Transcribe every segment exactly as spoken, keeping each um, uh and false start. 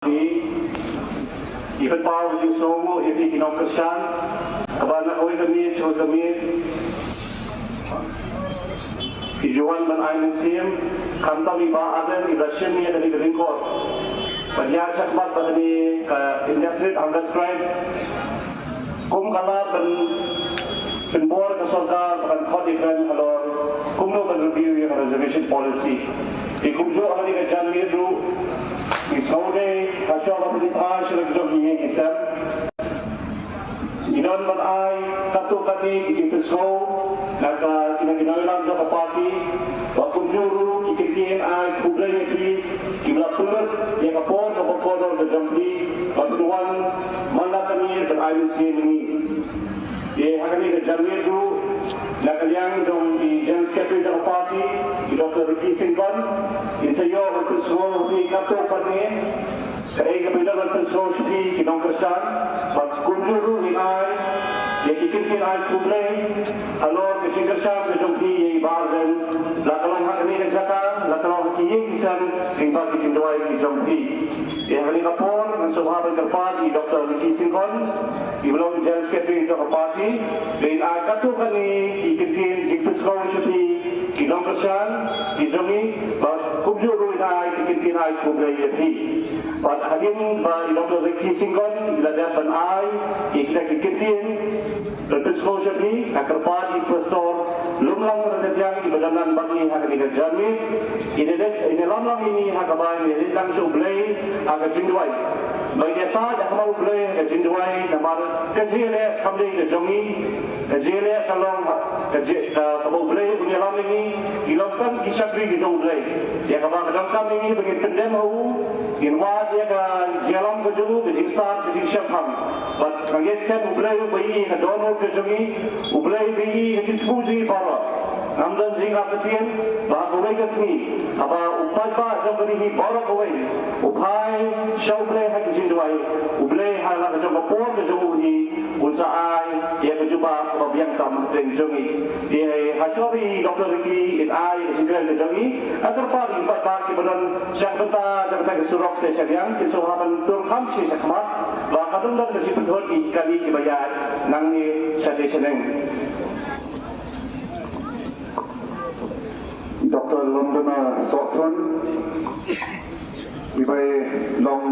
Ki, i pynpaw ki sngewnguh ïa phi ki nongkyrshan, kaba na kawei ka miet sha kawei ka miet ki ju wan ban ai mynsiem, khamtam i Bah Ardent, iba la shim ïa kane ka lyngkor ban ïaid shakhmat bad kane ka indefinite hunger strike. Kum ka lad ban pynbor ka sorkar ba kan khot ïa kren halor kumno ban review ïa ka reservation policy. Te kumjuh ha kane ka janmiet ruh, ngi sngewdei ha shuwa ba pynbha sha la ka jong ki ïing ki sem, ngi don ban ai katto katne ki jingpynsngew na ka, ki nongïalam jong ka party, bad kumjuh ruh ki kyntien ai khublei ïa phi kiba la pynlut ïa ka por kaba kordor ka jong phi ban wan man la ka miet ban ai mynsiem ïa ngi. Te ha kane ka janmiet ruh, na ka liang jong i General Secretary jong ka party, i Doctor Ricky Syngkon, in sa ïoh ban pynsngew ïa phi katto katne kaei kaba i la pynsngew sha phi ki nongkyrshan, bad kumjuh ruh ngin ai ïa ki kyntien ai khublei halor ka jingkyrshan ka jong phi ïa i Bah Ardent, la ka long ha kane ka jaka, la ka long ha ki ïing ki sem, lyngba ki jingduwai ki jong phi. Te ha kane ka por ngan sngewbha ban kyrpad ïa i Doctor Ricky Syngkon, iba long General Secretary jong ka party, ba in ai katto katne ki kyntien jingpynsngew sha phi ki nongkyrshan ki jong ngi, bad kumjuh ruh in ai ki kyntien ai khublei ïa phi. Bad hadien ba i Doctor Ricky Syngkon i la dep ban ai ïa kita ki kyntien ban pynsngew sha phi, nga kyrpad ïa i Pastor Lumlang Ranetiang iba don ngan bad ngi ha kane ka janmiet, in ïa leit, in ïalam lang ïa ngi ha kaba ngin ïa leit lang sha U Blei ha ka jingduwai. Ba ngin ïasaid ha khmat U Blei ha ka jingduwai, namar ka jingïaleh kam dei ka jong ngi, ka jingïaleh ka long ka jing, ka, kaba U Blei un ïalam ïa ngi, ngi long tang ki shakri ki jong U Blei. Ïa kaba ka donkam ïa ngi ba ngin pyndem ha u, ngin wad ïa ka jingïalam ka jong u, ka jingstad, ka jingshemphang. Bad nga ngeit skhem U Blei uba ïohi ïa ka dohnud ka jong ngi, U Blei uba ïohi ïa ka jingthmu jong ngi baroh. Ngam don jinglap ktien ba ha kawei ka sngi, haba u paidbah jong ka ri hi baroh kawei u phai sha U Blei ha ka jingduwai, U Blei ha la ka jong ka por ka jong u hi un sa ai ïa ka jubab kaba biang tam hapdeng jong ngi. Te ha shuwa ba i Doctor Ricky in ai ïa ka jingkren ka jong ngi, nga kyrpad ïa ki paidbah kiba don sha ka bynta, sha ka bynta ka surok te sha liang, kin sngewbha ban tur kham sha shakhmat, ba kan ym don ka jingpynthut ïa ki kali kiba ïaid nangne sha te shaneng. Doctor Londona Sohtun, iba long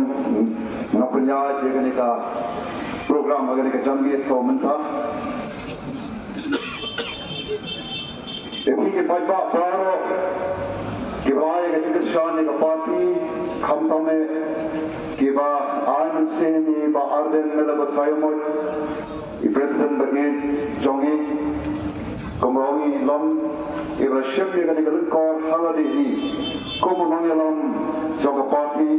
na pynïaid ïa kane ka program ha kane ka janmiet kaba mynta. Ïa phi ki paidbah baroh kiba la ai ka jingkyrshan ïa ka party, khamtam eh kiba ai mynsiem ïa i Bah Ardent Miller Basaiawmoit, i President ba ïeit jong ngi, kumba ong i Lon, iba la shim ïa kane ka lyngkor ha lade hi kum u nongïalam jong ka party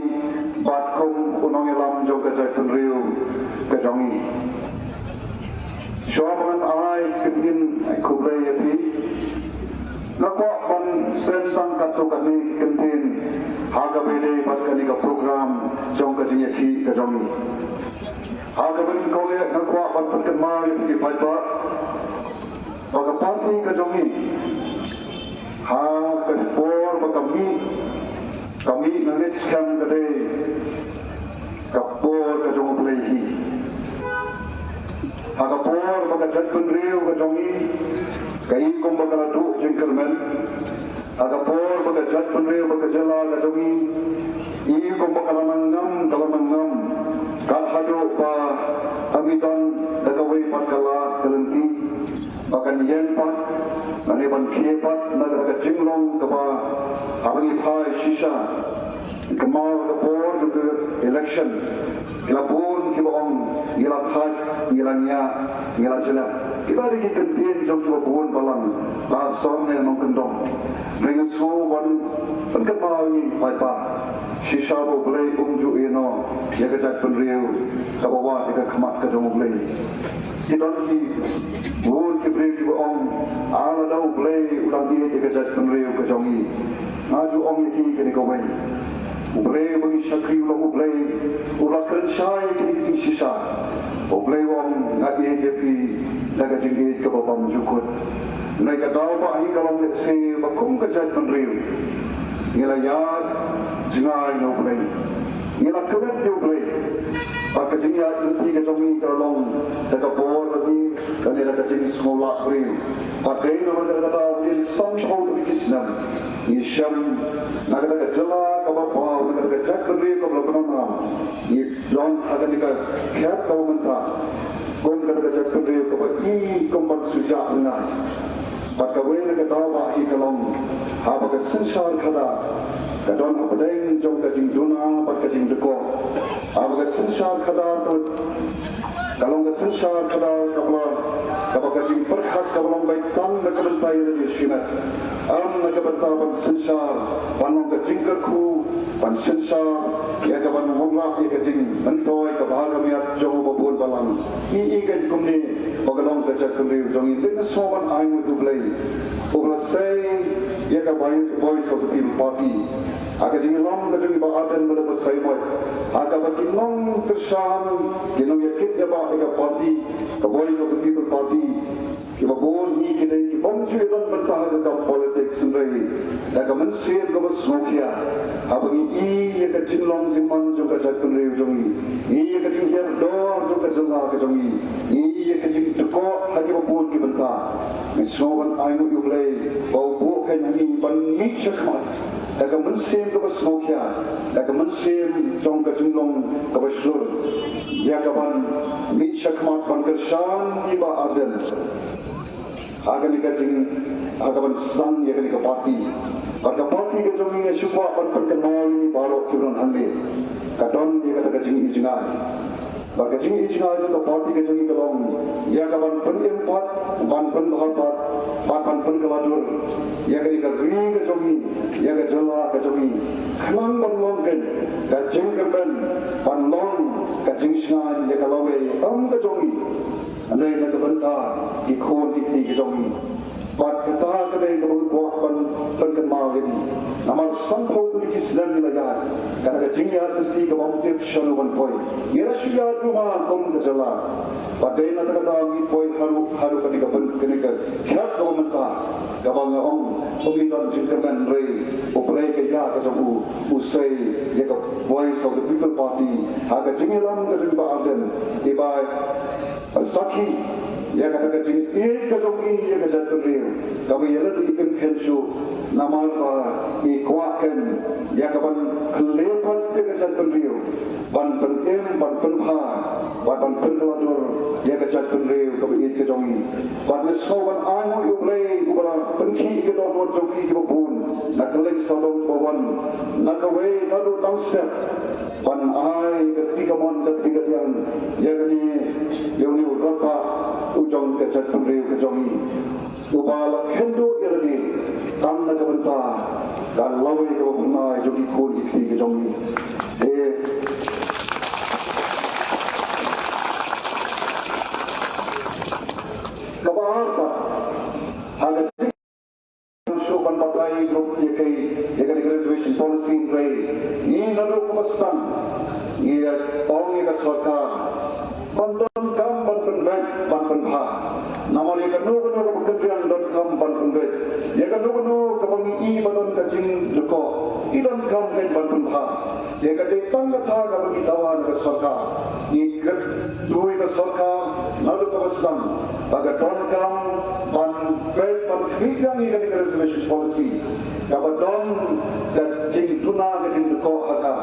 bad kum u nongïalam jong ka jaitbynriew ka jong ngi. Shuwa ba ngan ai kyntien khublei ïa phi, nga kwah ban sdang katto katne kyntien ha kaba ïadei bad kane ka program jong ka jingïakhih ka jong ngi. Ha kaba nyngkong eh nga kwah ban pynkynmaw ïa phi ki paidbah ba ka party ka jong ngi, ha ka por ba ka mih, ka mih, nga ngeit skhem ka dei ka por ka jong U Blei hi. Ha ka por ba ka jaitbynriew ka jong ngi ka i kumba ka la duh jingkyrmen, ha ka por ba ka jaitbynriew bad ka jylla ka jong ngi i kumba ka la nang ngam, ka la nang ngam, kat haduh ba ym don da kawei pat ka lad ka lynti ba kan ïeng pat, lane ban khie pat na ka jinglong kaba haba ngi phai shisha, kynmaw ka por jong ka election, ki la bun kiba ong ngi la thait, ngi la ñiah, ngi la jlep. Kita dei ki kyntien jong kiba bun balang, la sor ne nongkyndong. Hynrei nga sngew ban pynkynmaw ïa ngi paidbah, shisha ba U Blei um ju ïehnoh ïa ka jaitbynriew kaba wad ïa ka khmat ka jong U Blei. Ki don ki bun ki briew kiba ong, ah, lada U Blei u dang ïeit ïa ka jaitbynriew ka jong ngi. Nga ju ong ïa ki kane kawei, U Blei ba ngi shakri u long U Blei uba la kren shai ïa kine ki jingshisha. U Blei u ong, nga ïeit ïa phi da ka jingïeit kaba bymjukut. Hynrei ka daw ba hi ka long lehse ba kum ka jaitbynriew ngi la ïaid jngai na U Blei. Ngi la kmen ïa U Blei ba ka jingïaid lynti ka jong ngi ka long da ka bor jong ngi, ka long da ka jingsngewlah briew. Bad dei namar kata ka daw, ngin sngewthuh ïa ki snem ngi shem na kata ka jylla kaba paw, na kata ka jaitbynriew kaba la bynrap. Ngi don ha kane ka khet kaba mynta kum kata ka jaitbynriew kaba i kum ban shu jah bynai. Bad kawei na ka daw ba i ka long haba ka synshar khadar ka don hapdeng jong ka jingduna bad ka jingdukor. Haba ka synshar khadar ka long ka synshar khadar kaba, kaba ka jingpyrkhat kaba long beit tang na ka bynta ïa lade shimet. Ym na ka bynta ban synshar ban long ka jingkyrkhu, ban synshar ïa ka ban wanrah ïa ka jingmyntoi kaba ha ka miat jong uba bun balang. I i ka kumne ba ka long ka jaitbynriew jong ngi. Dei na sngewbha ban ai nguh ïa U Blei uba la sei ïa ka Voice of the People Party. Ha ka jingïalam ka jong i Bah Ardent ba la sei mo, ha kaba ki nongkyrshan, ki nongïakit ïa ba ïa ka party, ka Voice of the People Party, kiba bun hi ki dei ki bym ju ïadon bynta ha ka kam politics, hynrei da ka mynsiem kaba sngewkhia, haba ngi i ïa ka jinglong jingman jong ka jaitbynriew jong ngi, ngi i ïa ka jinghiar dor jong ka jylla ka jong ngi, ngi i ïa ka jingdukor ha kiba bun ki bynta. Ngi sngewbha ban ai nguh ïa U Blei ba u buh kein ha ngi ban mih shakhmat da ka mynsiem kaba sngewkhia, da ka mynsiem jong ka jinglong kaba shlur, ïa ka ban mih shakhmat ban kyrshan ïa i Bah Ardent ha kane ka jing, ha ka ban sdang ïa kane ka party. Bad ka party ka jong ngi, nga shu kwah ban pynkynmaw ïa ngi baroh kiba don hangne, ka don ïa kata ka jingïohi jngai. Bad ka jingïohi jngai jong ka party ka jong ngi ka long ïa ka ban pynim pat, ban pynbha pat, bad ban pynkylla dur ïa kane ka ri ka jong ngi, ïa ka jylla ka jong ngi, khnang ban long kein ka jingkyrmen, ban long ka jingshngaiñ ïa ka lawei, ym ka jong ngi, hynrei na ka bynta ki khun ki kti ki jong ngi. Bad kata ka dei kaba nga kwah ban pynkynmaw ïa ngi. Namar sanphew tylli ki snem ngi la ïaid, kata ka jingïaid lynti kaba ym tip shano ban poi. Ngi la shu ïaid kumno kum ka jylla. Bad dei na kata ka daw ngi poi haduh, haduh kane ka pyn, kane ka khet kaba mynta, kaba nga ong, ym don jingkyrmen, hynrei U Blei ka ïa ka jong u, u sei ïa ka Voice of the People Party ha ka jingïalam ka jong i Bah Ardent, i ba sakhi ïa kata ka jingïeit ka jong i ïa ka jaitbynriew, kaba ïa lade i kynkheiñ shuh, namar ba i kwah kein ïa ka ban khyllipmat ïa ka jaitbynriew, ban pynim, ban pynbha, ban, ban pynkylla dur ïa ka jaitbynriew kaba ïeit ka jong i. Bad nga sngewbha ban ai nguh ïa U Blei uba la pynkhih ïa ki dohnud jong ki kiba bun na ka leit sawdong ba wan, na kawei naduh dang step, ban ai ka jingkmen, ka jingkmen ïa kane, ïa une u rangbah u jong ka jaitbynriew ka jong ngi, uba la kynduh ïa lade tang na ka bynta ka lawei kaba bun jong ki khun ki kti ki jong ngi. Eh, kaba ar pat, ha ka shu ban batai ruh ïa ka, ïa ka reservation policy, hynrei ngi naduh kaba sdang ngi ong ïa ka sorkar ban donkam ban pynbeit ban pynbha. Namar ïa kano kano kaba kynriang donkam ban pynbeit. Ïa kano kano kaba ngi i ba don ka jingdukor, ngi donkam kein ban pynbha. Ïa ka dei tang kata kaba ngi dawa na ka sorkar. Ngi kyrduh ïa ka sorkar naduh kaba sdang ba ka donkam ban peit ban khmih biang ïa kane ka reservation policy kaba don ka jingduna ka jingdukor ha ka.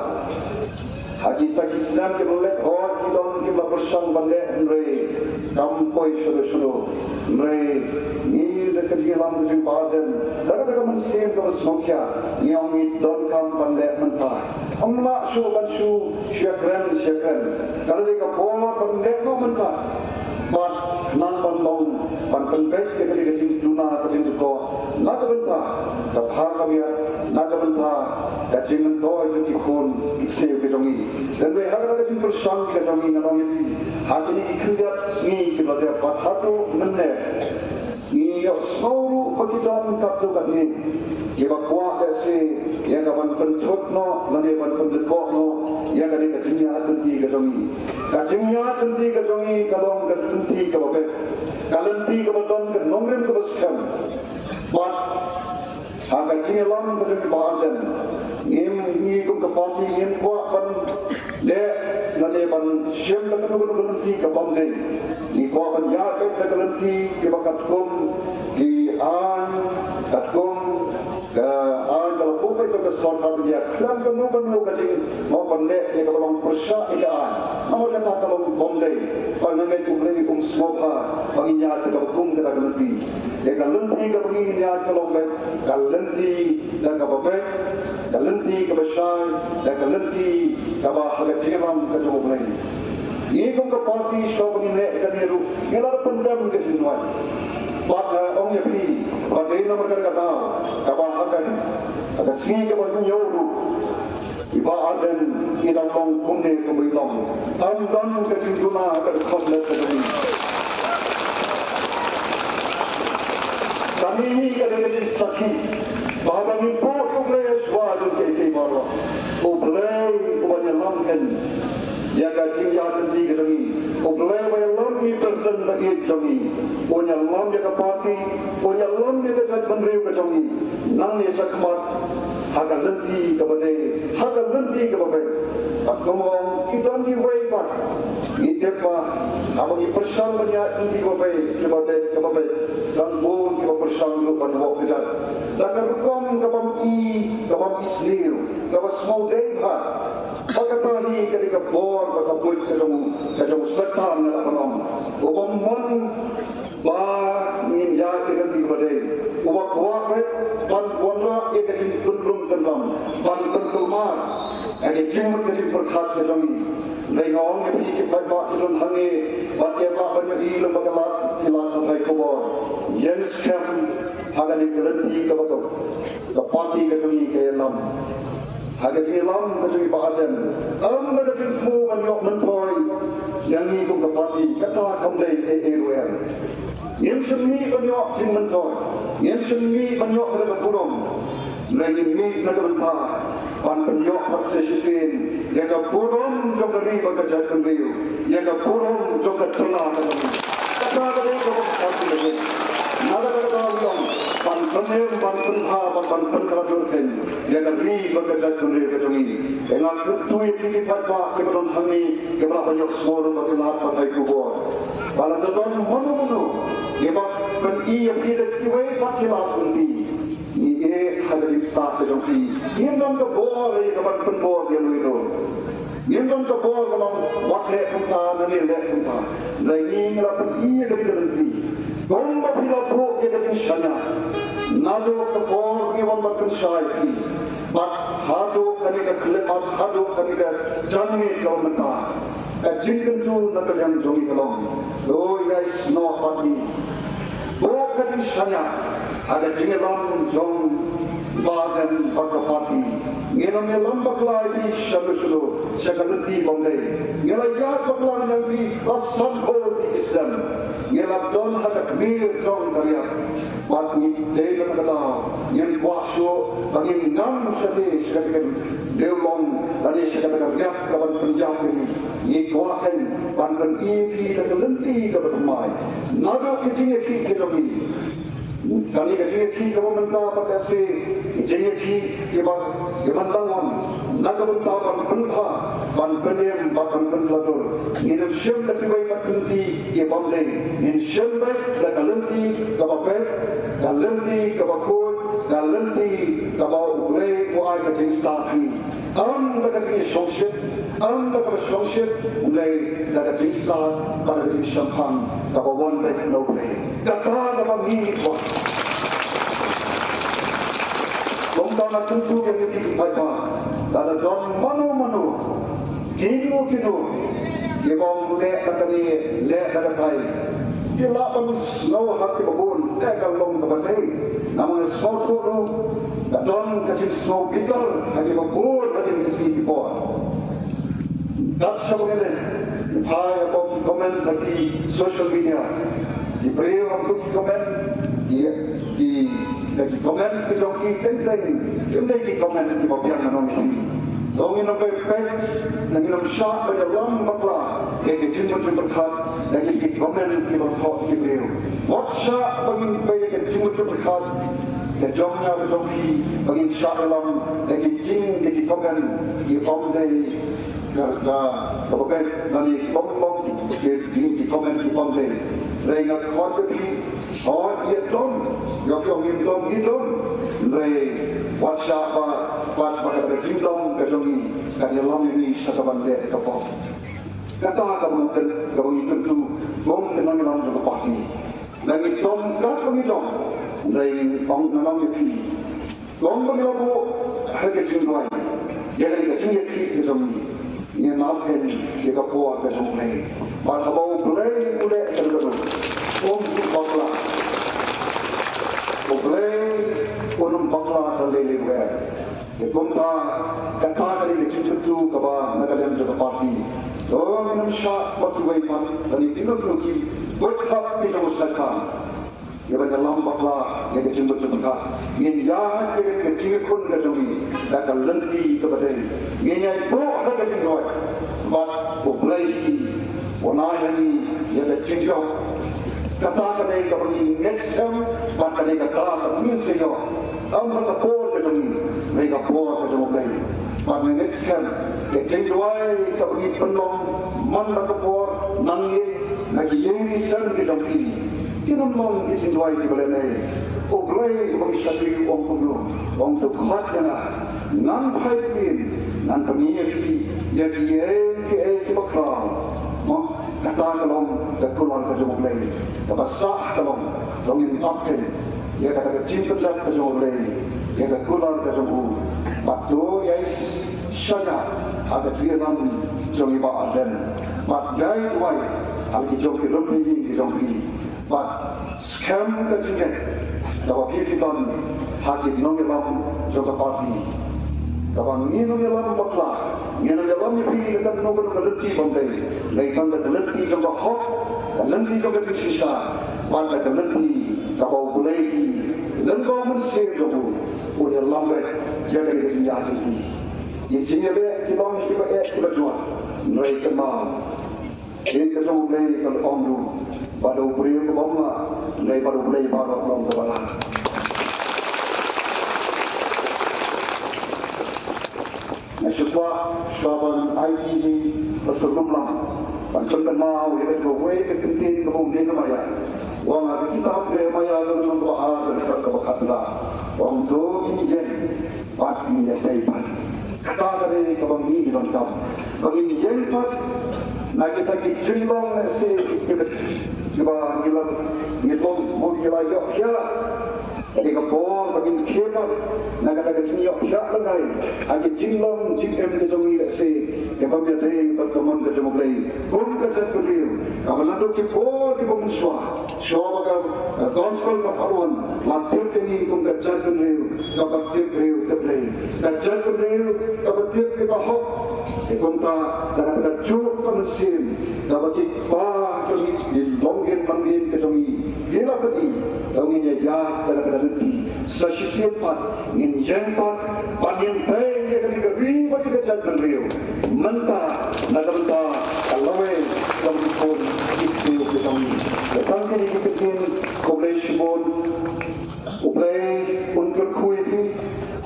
Ha kita ki snem kiba la leit, hooid ki don kiba la pyrshang ban leh, hynrei kam poi shano shano. Hynrei ngi da ka jingïalam ka jong i Bah Ardent, da kata ka mynsiem kaba sngewkhia, ngi ong ngi donkam ban leh mynta. Ym lah shuh ban shu, shu ïakren, shu ïakren. Ka la dei ka por ban leh noh mynta. Bad nang ban long, ban pynbeit ïa kane ka jingduna ka jingdukor na ka bynta ka bha ka miat, na ka bynta ka jingmyntoi jong ki khun ki ksiew ki jong ngi. Hynrei ha kata ka jingpyrshang ka jong ngi, ngan ong ïa phi, ha kine ki khyndiat sngi kiba la dep bad haduh mynne, ngi ïohsngew ruh ba ki don katto katne kiba kwah lehse ïa ka ban pynthut noh lane ban pyndukor noh ïa kane ka jingïaid lynti ka jong ngi. Ka jingïaid lynti ka jong ngi ka long ka lynti kaba beit, ka lynti kaba don ka nongrim kaba skhem. Bad ha ka jingïalam ka jong i Bah Ardent, ngim, ngi kum ka party ngim kwah ban Leh lane ban shim da kano kano ka lynti kaba ym dei. Ngi kwah ban ïaid beit da ka lynti kaba katkum ki aiñ, katkum ka aiñ ba la buh beit da ka sorkar India. Khlem kano kano ka jing, mo, ban leh ïa kaba long pyrshah ïa ka aiñ. Namar kata ka long ba ym dei. Ba nga ngeit U Blei um sngewbha ba ngin ïaid da kaba kum kata ka lynti. Ïa ka lynti kaba ngin ïaid ka long beit ka lynti da kaba beit, ka lynti kaba shai, da ka lynti kaba ha ka jingïalam ka jong U Blei. Ngi kum ka party shuwa ba ngin leh kane ruh ngi la da pyndem ka jingduwai. Bad nga ong ïa phi ba dei namar kata ka daw kaba ha ka, ha ka sngi kaba hynñiew ruh i Bah Ardent i dang long kumne kumba i long. Ym don ka jingduna ha ka dkhot leh ka jong i. Kane hi ka dei ka jingsakhi ba haba ngi buh ïa U Blei shuwa jong kiei kiei baroh, U Blei uba ïalam khein ïa ka jingïaid lynti ka jong ngi, U Blei uba ïalam i President ba ïeit jong ngi, un ïalam ïa ka party, un ïalam ïa ka jaitbynriew ka jong ngi nangne shakhmat ha ka lynti kaba dei, ha ka lynti kaba beit. Bad kumba ong, ki don kiwei pat, ngi tip ba haba ngi pyrshang ban ïaid lynti kaba beit, kaba beit, kaba beit, dang bun kiba pyrshang ruh ban ïoh kjat da ka rukom kaba ym i, kaba ym isynei, kaba sngewdei bha. Ba kata hi ka dei ka bor bad ka buit ka jong, ka jong u Soitan, nga lah ban ong. Uba mon ba ngin ïaid ïa ka lynti kaba dei, uba kwah beit ban wanrah ïa ka jingpynrung pynram, ban pynkulmar ïa ka jingmut ka jingpyrkhat ka jong ngi. Hynrei nga ong ïa phi ki paidbah ki don hangne, bad ïa ba ban ïohi lyngba ki lad, ki lad pathai khubor, ïeng skhem ha kane ka lynti kaba ka, ka party ka jong ngi ka ïalam. Ha ka jingïalam ka jong i Bah Ardent, ym da ka jingthmu ban ïoh myntoi ïa ngi kum ka party, kata kam dei ei ei ruh em. Ngim shym mih ban ïoh jingmyntoi, ngim shym mih ban ïoh kata ka burom. Hynrei ngi mih na ka bynta ban pynïoh pat sa shisien ïa ka burom jong ka ri bad ka jaitbynriew, ïa ka burom jong ka jylla ka jong ngi. Kata ka dei kaba ka party ka jong ngi. Na kata ka daw ngi ong ban pynim, ban pynbha, ban, ban pynkhlaiñ khein ïa ka ri bad ka jaitbynriew ka jong ngi. Te nga kyrkhu ïa phi ki paidbah kiba don hangne, kiba la ban ïohsngew lyngba ki lad pathai khubor, ba lada don mano mano kiba pyni ïa phi da kiwei pat ki lad lynti, ngi ïeh ha ka jingstad ka jong phi. Ngim don ka bor ïa ka ban pynbor ïa uwei ruh. Ngim don ka bor ka ban wat leh kumta, nane leh kumta. Hynrei ngi la pyni ïa ka lynti. Kumba phi la buh ïa ka jingshaniah naduh ka por ngi wan ban pynshai phi, bad haduh kane ka khyllipmat, haduh kane ka janmiet kaba mynta, ka jingkyntu na ka liang jong ngi ka long, to ïai snoh bad ngi. Buh ka jingshaniah ha ka jingïalam jong Bah Ardent bad ka party. Ngin ym ïalam bakla ïa phi shano shano sha ka lynti bym dei. Ngi la ïaid bakla ïa phi la san bor ki snem. Ngi la don ha ka kmie jong ka riat. Bad ngi dei na kata ka daw ngin kwah shuh ba ngin ngam shatei sha kata ka dewlong lane sha kata ka riat ka ban pynjah ïa ngi. Ngi kwah khein ban pyni ïa phi da ka lynti kaba thymmai. Naduh ka jingïakhih ka jong ngi, kane ka jingïakhih kaba mynta bad ka S A, ka jingïakhih kiba, kiban dang wan na ka bynta ban pynbha, ban pynim bad ban pynkhlatur. Ngin ym shim da kiwei pat ki lynti kiba ym dei. Ngin shim beit da ka lynti kaba beit, ka lynti kaba khuid, ka lynti kaba U Blei u ai ka jingstad ha ngi. Ym da ka jingïashongshit, ym da kaba shongshit, hynrei da ka jingstad bad da ka jingshemphang kaba wan beit na U Blei. Kata kaba ngi kwah. Kumta nga kyntu ïa ngi ki paidbah, lada don mano mano, kino kino kiba ong leh da kane, leh da katai, ki lah ban sngew ha kiba bun, te ka long kaba dei. Namar nga sngewthuh ruh ka don ka jingsngew bitar ha kiba bun hadien ki sngi ki por. Kat shaba ngi leit phai hapoh ki comments ha ki social media, ki briew ha ki comment, ki, ki, ki comments ki jong ki teng teng kim dei ki comment kiba biang, ngan ong ïa phi. To ngin ym peit peit, ngin ym shah ban ïalam bakla ïa ki jingmut jingpyrkhat, ïa ki, ki comments kiba thoh ki briew. Wat shah ba ngin peit ïa ki jingmut jingpyrkhat ka jong nga ka jong phi, ba ngin shah ïalam ïa ki jing, ïa ki comment ki ym dei. Ka, ka, ka, ka, lane ki bom bom, ki, ki, ki comment ki bom dei. Hynrei nga khot ïa phi, khot ïa dom, ïa phi ong ngim dom, ngi dom. Hynrei wat shah ba, ba, ba ka jingdom ka jong ngi kan ïalam ïa ngi sha kaban leh ka pop. Kata kaba ngi kyn, kaba ngi kyntu kum ki nongïalam jong ka party. Lada ngi dom katba ngi dom, hynrei ong, nga ong ïa phi, kum ba ngi la buh ha ka jingduwai ïa ka jingïakhih ka jong ngi, ngin ap ïa ka por ka jong U Blei. Bad haba U Blei u leh kano kano, um bakla. U Blei um bakla da lei lei ruh. Te kumta, kata ka dei ka jingkyntu kaba na ka liang jong ka party. To ngin ym shah ba kiwei pat lane kino kino ki bynta ki jong u Soitan, ïa ban ïalam bakla ïa ka jingbit jingpyrkhat. Ngin ïaid ïa ka jingïakhun ka jong ngi da ka lynti kaba dei. Ngin ïaid buh da ka jingduwai bad U Blei hi un ai ha ngi ïa ka jingjop. Kata ka dei kaba ngi ngeit skhem bad ka dei kata kaba ngi sa ïoh. Ym ha ka por ka jong ngi, hynrei ka por ka jong U Blei. Bad nga ngeit skhem ka jingduwai kaba ngi pynlong man la ka por, nangne, na ki ïing ki sem ki jong phi, kin ym long ki jingduwai kiba lehnoh. U Blei uba ngi shakri u ong kumno? U ong, to khot ïa nga, ngan phai ktien, ngan pyni ïa phi ïa kiei kiei kiba khraw. Mo, kata ka long ka kular ka jong U Blei. Kaba sah ka long, to ngin ap keiñ ïa kata ka jingpyndep ka jong U Blei, ïa ka kular ka jong u. Bad to ïai shaniah ha ka jingïalam jong i Bah Ardent. Bad ïai duwai ha la ki jong ki rympei ïing ki jong phi. Bad skhem ka jingngeit kaba phi phi don ha ki nongïalam jong ka party. Kaba ngi nongïalam bakla, ngi nongïalam ïa phi da kano kano ka lynti bym dei, hynrei tang da ka lynti jong ka hok, ka lynti jong ka jingshisha, bad da ka lynti kaba U Blei hi, lynga u Mynsiem jong u, un ïalam beit ïa kane ka jingïaid lynti. Ki jingïaleh ki long kiba eh kiba jwat, hynrei kynmaw, ïa ka jong U Blei ka la ong ruh, bad u briew kaba ym lah, hynrei bad U Blei baroh long kaba lah. Nga shu kwah shuwa ban ai ïa ki ba sngewlem lang ban pynkynmaw ïa kawei ka kyntien kaba u Nehemiah u ong ha ka kitab Nehemiah lynnong kaba ar, dkhot kaba khatphra. U ong, to ngin ïeng bad ngin ïadei pat. Kata ka dei kaba ngi donkam, ba ngin ïeng pat na kita ki jinglong lehse kiba, kiba ngi la, ngi long, mo, ngi la ïoh ïa. Ka dei ka por ba ngin khie pat na kata ka jingïoh ïa lyngai ha ki jinglong jingim ka jong ngi, lehse kaba ïadei bad ka mon ka jong U Blei. Kum ka jaitbynriew kaba naduh ki por kiba mynshuwa, shuwa ba ka gospel ka phah wan, la tip ïa ngi kum ka jaitbynriew kaba tip briew tip Blei, ka jaitbynriew kaba tip ïa ka hok. Te kumta, da kata ka juk ka mynsiem kaba ki kpa jong ngi, ki longdien mandien ka jong ngi, ki la pyni, to ngin ïaid da kata ka lynti. Sa shisien pat ngin ïeng pat ban ïeng tei ïa kane ka ri bad ïa ka jaitbynriew. Mynta na ka bynta ka lawei ka jong ki khun ki ksiew ki jong ngi. Te tang kine ki ktien, khublei shibun. U Blei un kyrkhu ïa phi,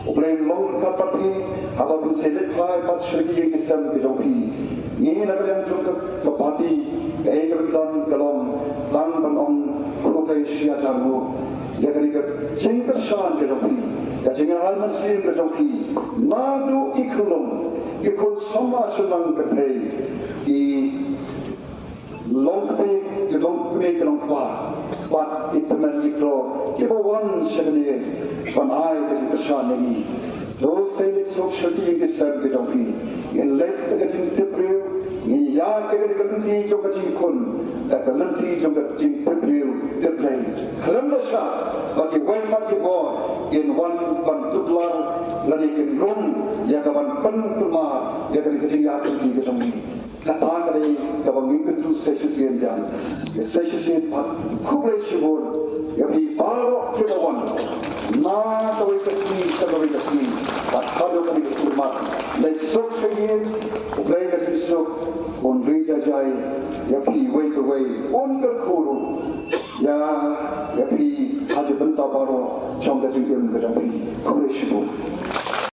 U Blei un long ryngkat bad phi haba phin sa leit phai pat sha ki ïing ki sem ki jong phi. Ngi na ka liang jong ka, ka party, kaei kaba ngi don ka long tang ban ong khublei shihajar nguh ïa kane ka jingkyrshan ka jong phi, ka jingïaid mynsiem ka jong phi. Naduh ki khyllung, ki khun samla shynrang kynthei, ki longkmie, ki longkmie ki longkpa, bad ki tymmen ki khlur kiba wan sha kane ban ai ka jingkyrshan ïa ngi. To sa leit suk sha ki ïing ki sem ki jong phi. Ngin leit da ka jingtip briew, ngin ïaid da ka lynti jong ka jingkhun, da ka lynti jong ka jingtip briew tip Blei. Khlem da shah ba kiwei pat ki bor kin wan ban tuklar lane kin rung ïa ka ban pynkulmar ïa ka jingïaid lynti ka jong ngi. Kata ka dei kaba ngi kyntu sa shisien biang. Sa shisien pat, khublei shibun ïa phi baroh kiba wan na kawei ka sngi sha kawei ka sngi, bad haduh kane ka kulmar. Leit suk sha ïing, U Blei ka jingsuk un ri jai jai ïa phi uwei pa uwei, un kyrkhu ruh ïa, ïa phi ha ki bynta baroh jong ka jingim ka jong phi. Khublei shibun.